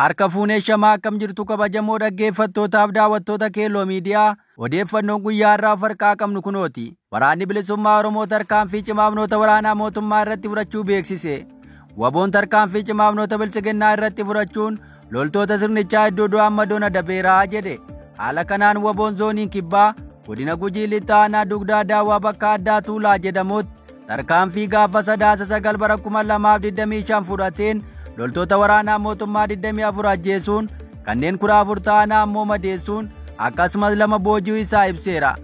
Harka fuunee shamaa akkam jirtu kabajamoo dhaggeeffattootaaf daawwattoota Keelloo Miidiyaa odeeffannoon guyyaa har'aa of harkaa qabnu kunooti. Waraanni bilisummaa Oromoo tarkaanfii cimaa humnoota waraanaa mootummaa irratti fudhachuu beeksise. Waboon tarkaanfii cimaa humnoota bilisiginnaa irratti fudhachuun loltoota sirnichaa iddoo du'aan madoon adabeeraa jedhe. Haala kanaan waboon zooniin kibbaa godina Gujii Lixaa aanaa Dugdaa Daawwaa bakka addaa Tuulaa jedhamutti tarkaanfii gaafa Sadaasa 9 bara 2025 fudhateen loltoota waraanaa mootummaa 24 ajjeesuun kanneen 14 ta'an ammoo madeessuun akkasumas 2 booji'uu isaa ibseera.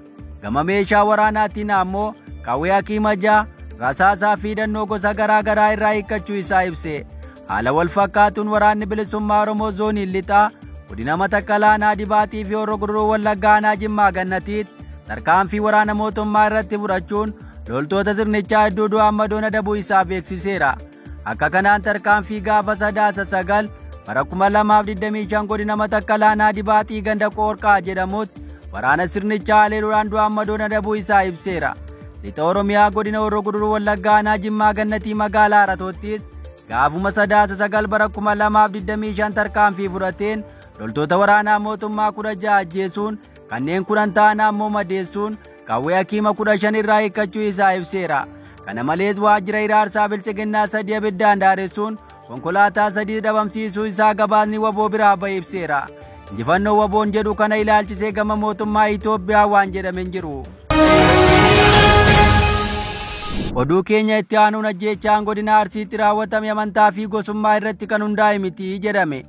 Gama meeshaa waraanaatiin ammoo qawwee hakiima 6 rasaasaa fi hidhannoo gosa garaa garaa irraa hiikkachuu isaa ibse. Haala wal fakkaatuun waraanni bilisummaa Oromoo zooniin lixaa godina Matakkal aanaa Dibaatii fi Horroo Guduruu Wallaggaa aanaa Jimmaa Gannatiitti tarkaanfii waraana mootummaa irratti fudhachuun loltoota sirnichaa iddoo du'aan madoon adabuu isaa beeksiseera. Akka kanaan tarkaanfii gaafa Sadaasa 9 bara 2025 godina Matakkal aanaa Dibaatii ganda Qoorqaa jedhamutti waraana sirnichaa haleeluudhaan du'aan madoon adabuu isaa ibseera. Lixa Oromiyaa godina Horroo Guduruu Wallaggaa aanaa Jimmaa Gannatii magaalaa Haratoottis gaafuma Sadaasa 9 bara 2025 tarkaanfii fudhateen loltoota waraanaa mootummaa 16 ajjeesuun kanneen 10 ta'an ammoo madeessuun qawwee hakiima 15 irraa hiikkachuu isaa ibseera. Kana malees waajjira iraarsaa bilchiginnaa 3 abiddaan daaressuun konkolaataa 3 dhabamsiisuu isaa gabaasni waboo biraa ba'e ibseera. Injifannoo waboon jedhu kana ilaalchisee gama mootummaa Itoophiyaa waan jedhame hin jiru. Oduu keenya itti aanuun ajjeechaan godina Arsiitti raawwatame amantaa fi gosummaa irratti kan hundaa'e miti jedhame.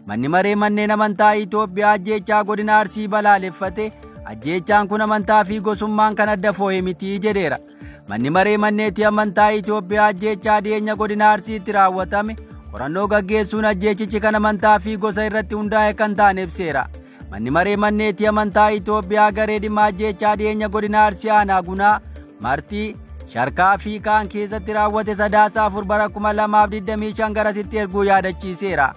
Manni maree manneen amantaa Itoophiyaa ajjeechaa godina Arsii balaaleffate ajjeechaan kun amantaa fi gosummaan kan adda foo'e miti jedheera. Manni maree manneetii amantaa Itoophiyaa ajjeechaa dhiyeenya godina Arsiitti raawwatame qorannoo gaggeessuun ajjeechichi kan amantaa fi gosa irratti hundaa'e kan ta'an ibseera. Manni maree manneetii amantaa Itoophiyaa garee dhimma ajjeechaa dhiyeenya godina Arsii aanaa Gunaa, Martii, Sharkaa fi kaan keessatti raawwate Sadaasa 4 bara 2025 garasitti erguu yaadachiiseera.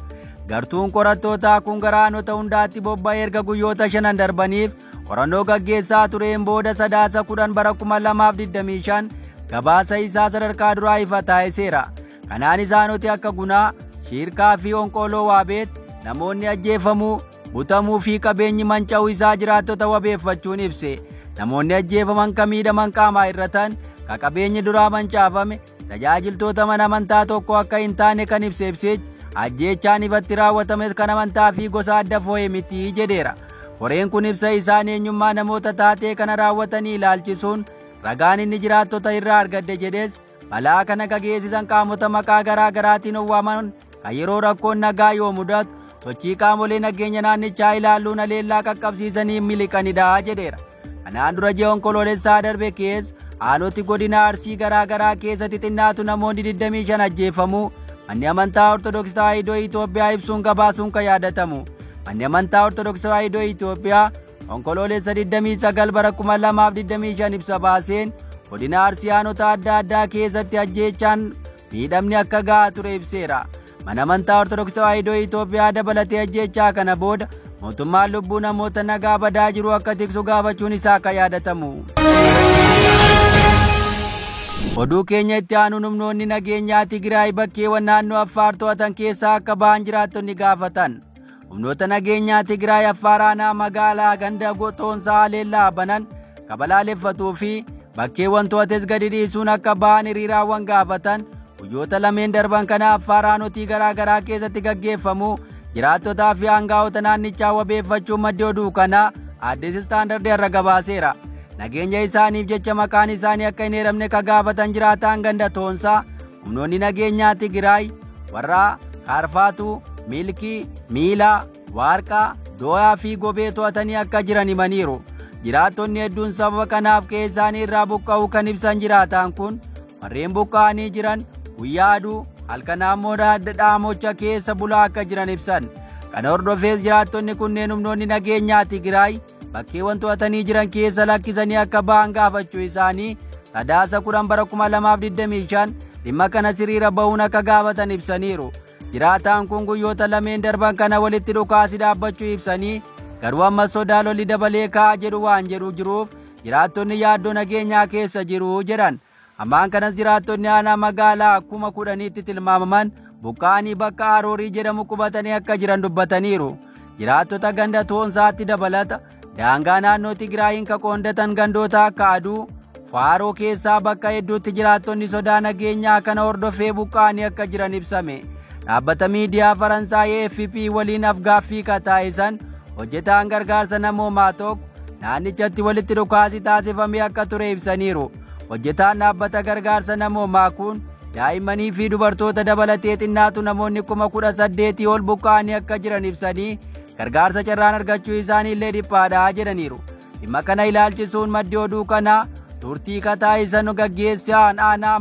Gartuun qorattootaa kun gara aanota hundaatti bobba'ee erga guyyoota 5 darbaniif qorannoo gaggeessaa tureen booda Sadaasa 10 bara 2025 gabaasa isaa sadarkaa duraa ifa taasiseera. Kanaan isaanoti akka Gunaa, Shiirkaa fi Onqoloo Waabeet namoonni ajjeefamuu, butamuu fi qabeenyi manca'uu isaa jiraattota wabeeffachuun ibse. Namoonni ajjeefaman kan miidhaman qaamaa irratan, ka qabeenyi duraa mancaafame, tajaajiltoota mana amantaa tokko akka hin taane kan ibse ibsichi ajjeechaan ifatti raawwatames kan amantaa fi gosa adda foo'e miti jedheera. Koreen kun ibsa isaan eenyummaa namoota taatee kana raawwatanii ilaalchisuun ragaan inni jiraattota irraa argadde jedhes balaa kana gageessisan qaamota maqaa garaa garaatiin owwaaman kan yeroo rakkoon nagaa yoo mudatu sochii qaamolee nageenya naannichaa ilaalluun haleellaa qaqqabsiisanii miliqanidha jedheera. Kanaan dura ji'a Onkoloolessaa darbe keessa aanoti godina Arsii garaa garaa keessatti xinnaatu namoonni 25 ajjeefamuu manni amantaa Ortodoksii Tawaahidoo Itoophiyaa ibsuun gabaasuun kan yaadatamu. Manni amantaa Ortodoksii Tawaahidoo Itoophiyaa Onkoloolessa 29 bara 2025 ibsa baaseen godina Arsii aanota adda addaa keessatti ajjeechaan miidhamni akka gahaa ture ibseera. Mana amantaa Ortodoksii Tawaahidoo Itoophiyaa dabalatee ajjeechaa kana booda mootummaan lubbuu namoota nagaa badaa jiru akka tiksu gaafachuun isaa akka yaadatamu. Oduu keenya itti aanuun humnoonni nageenyaa Tigraay bakkeewwan naannoo Affaar to'atan keessaa akka ba'an jiraattonni gaafatan. Humnoota nageenyaa Tigraay Affaar aanaa magaalaa ganda Toonsaa haleellaa banan kabalaaleffatuu fi bakkeewwan to'ates gadi dhiisuun akka ba'an hiriiraawwan gaafatan guyyoota lameen darban kana Affaar aanotii garaa garaa keessatti gaggeeffamu jiraattotaa fi aangaa'ota naannichaa wabeeffachuun maddi oduu kanaa Addis Istaandard irra gabaaseera. Nageenya isaaniif jecha maqaan isaanii akka hin eeramne ka gaafatan jiraataan ganda Toonsaa humnoonni nageenyaa Tigraay warra Kaarfaatuu, Milkii, Miilaa, Waarqaa, Dooyaa fi Gobee to'atanii akka jiran himaniiru. Jiraattonni hedduun sababa kanaaf qe'ee isaanii irraa buqqa'uu kan ibsan jiraataan kun warreen buqqa'anii jiran guyyaa aduu halkan ammoo dhaamocha keessa bulaa akka jiran ibsan. Kana hordofees jiraattonni kunneen humnoonni nageenyaa Tigraay bakkeewwan to'atanii jiran keessa lakkisanii akka ba'an gaafachuu isaanii Sadaasa 10 bara 2025 dhimma kana siriira ba'uun akka gaafatan ibsaniiru. Jiraataan kun guyyoota lameen darban kana walitti dhukaasi dhaabbachuu ibsanii garuu ammas sodaa lolli dabalee ka'aa jedhu waan jedhu jiruuf jiraattonni yaaddoo nageenyaa keessa jiru jedhan. Ammaan kanas jiraattonni aanaa magaalaa 10,000tti tilmaamaman buqqa'anii bakka Aroorii jedhamu qubatanii akka jiran dubbataniiru. Jiraattota ganda Toonsaatti dabalata daangaa naannoo Tigraayiin ka qoondatan gandoota akka Aduu, Faaroo keessaa bakka hedduutti jiraattonni sodaa nageenyaa kana hordofee buqqa'anii akka jiran ibsame. Dhaabbata miidiyaa Faransaay AFP waliin afgaaffii taasisan hojjetaan gargaarsa namoomaa tokko naannichatti walitti dhukaasi taasifamee akka ture ibsaniiru. Hojjetaan dhaabbata gargaarsa namoomaa kun daa'immanii fi dubartoota dabalatee xinnaatu namoonni 18,000 ol buqqa'anii akka jiran ibsanii gargaarsa carraan argachuu isaanii illee dhiphaadha jedhaniiru. Dhimma kana ilaalchisuun maddi oduu kanaa turtii taasisan gaggeessaan aanaa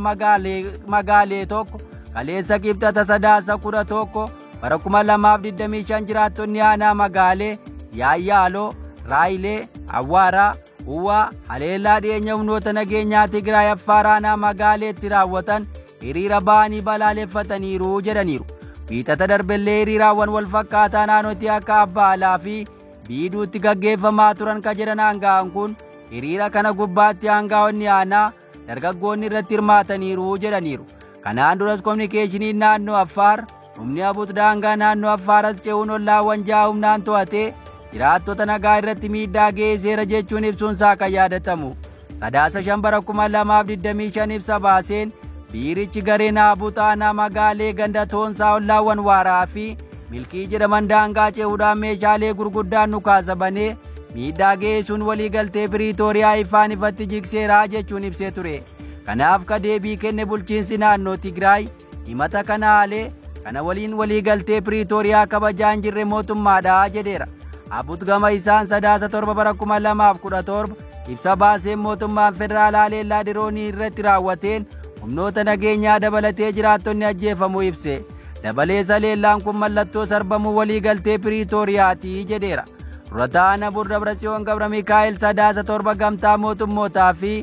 magaalee tokko kaleessa Kibxata Sadaasa 11 bara 2025 jiraattonni aanaa magaalee Yaayyaaloo, Raayilee, Awwaaraa, Uwwaa, haleellaa dhiyeenya humnoota nageenyaa Tigraay Affaar aanaa magaaleetti raawwatan hiriira ba'anii balaaleffataniiru jedhaniiru. Wiixata darbellee hiriiraawwan wal fakkaataa naannootti akka Abbaalaa fi Biiduutti gaggeeffamaa turan ka jedhan aanga'aan kun hiriira kana gubbaatti aangaa'onni aanaa dargaggoonni irratti hirmaataniiru jedhaniiru. Kanaan duras kominikeeshiniin naannoo Affaar humni Abut daangaa naannoo Affaar as ce'uun ollaawwan ja'a humnaan to'atee jiraattota nagaa irratti miidhaa geessiseera jechuun ibsuun isaa kan yaadatamu. Sadaasa 5 bara 2025 ibsa baaseen biirichi gareen Abut aanaa magaalee ganda Toonsaa ollaawwan Waaraa fi Milkii jedhaman daangaa ce'uudhaan meeshaalee gurguddaan dhukaasa banee miidhaa geessuun waliigaltee Piriitooriyaa ifaan ifatti jigseeraa jechuun ibsee ture. Kanaaf ka deebii kenne bulchiinsi naannoo Tigraay himata kana haalee kana waliin waliigaltee Piriitooriyaa kabajaa hin jirre mootummaadha jedheera. Abut gama isaan Sadaasa 7 bara 2017 ibsa baaseen mootummaan federaalaa haleellaa diroonii irratti raawwateen humnoota nageenyaa dabalatee jiraattonni ajjeefamuu ibse. Dabalees haleellaan kun mallattoo sarbamuu waliigaltee Piriitooriyaati jedheera. Dura ta'an Abur Dabratsiyoon Gabra Mikaa'el Sadaasa 7 gamtaa mootummootaa fi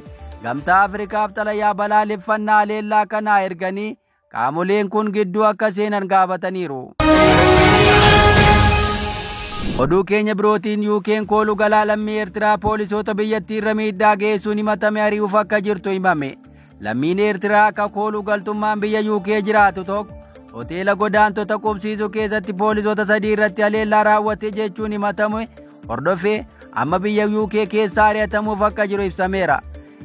gamtaa Afrikaaf xalayaa balaaleffannaa haleellaa kanaa erganii qaamoleen kun gidduu akka seenan gaafataniiru. Oduu keenya birootiin UK'n kooluu galaa lammii Eertiraa poolisoota biyyattii irra miidhaa geessuun himatame ari'uuf akka jirtu himame. Lammiin Eertiraa akka kooluu galtummaan biyya UK jiraatu tokko hoteela godaantota qubsiisuu keessatti poolisoota sadii irratti haleellaa raawwate jechuun himatame hordofee amma biyya UK keessaa ari'atamuuf akka jiru ibsameera.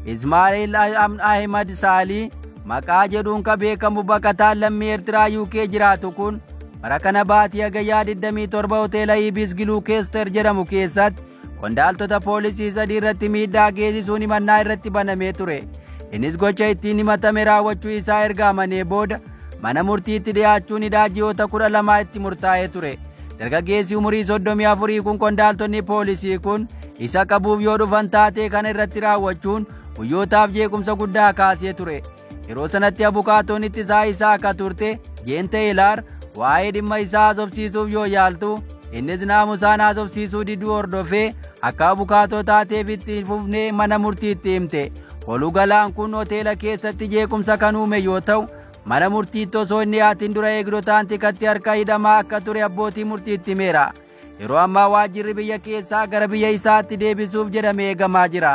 Ismaa'eel Ahmad Saalii maqaa jedhuun ka beekamu baqataan lammii Eertiraa UK jiraatu kun bara kana baatii Hagayyaa 27 hoteela Ibis Giluukeester jedhamu keessatti qondaaltota poolisii sadii irratti miidhaa geessisuun himannaa irratti banamee ture. Innis gocha ittiin himatame raawwachuu isaa erga amanee booda mana murtiitti dhiyaachuun hidhaa ji'oota 12 itti murtaa'ee ture. Dargaggeessi umurii 34 kun qondaaltonni poolisii kun isa qabuuf yoo dhufan taatee kana irratti raawwachuun guyyootaaf jeequmsa guddaa kaasee ture. Yeroo sanatti abukaatoon ittisaa isaa akka turte Jeen Teeyilaar waa'ee dhimma isaa haasofsiisuuf yoo yaaltu innis naamusaan haasofsiisuu diduu hordofee akka abukaatoo taateef itti fufnee mana murtiitti himte. Koolugalaan kun hoteela keessatti jeequmsa kan uume yoo ta'u mana murtiitti osoo inni dhiyaatin dura eegdotaan tikatti harka hidhamaa akka ture abbootii murtiitti himeera. Yeroo ammaa waajjirri biyya keessaa gara biyya isaatti deebisuuf jedhamee eegamaa jira.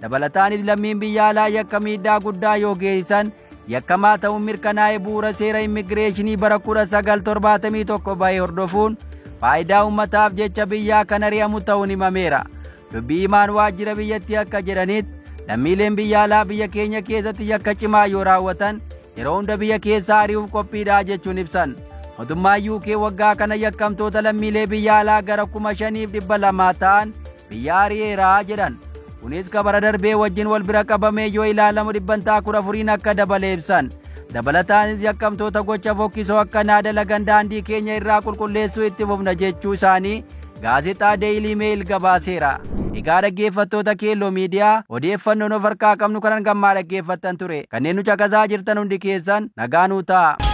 Dabalataanis lammiin biyya alaa yakka miidhaa guddaa yoo geessisan yakkamaa ta'uun mirkanaa'ee bu'uura seera immigireeshinii bara 1971 bahe hordofuun faayidaa uummataaf jecha biyyaa kan ari'amu ta'uun himameera. Dubbii himaan waajjira biyyattii akka jedhanitti lammiileen biyya alaa biyya keenya keessatti yakka cimaa yoo raawwatan yeroo hunda biyya keessaa ari'uuf qophiidha jechuun ibsan. Mootummaan UK waggaa kana yakkamtoota lammiilee biyya alaa gara 5,200 ta'an biyya ari'eera jedhan. Kunis bara darbee wajjin wal bira qabamee yoo ilaalamu 14% akka dabale ibsan. Dabalataanis yakkamtoota gocha fokkisoo akkanaa dalagan daandii keenya irraa qulqulleessuu itti fufna jechuu isaanii gaazexaa Daily Mail gabaaseera. Egaa dhaggeeffattoota Keelloo Miidiyaa odeeffannoon of harkaa qabnu kanan gammaa dhaggeeffattan ture. Kanneen nu caqasaa jirtan hundi keessan nagaa nuu ta'a.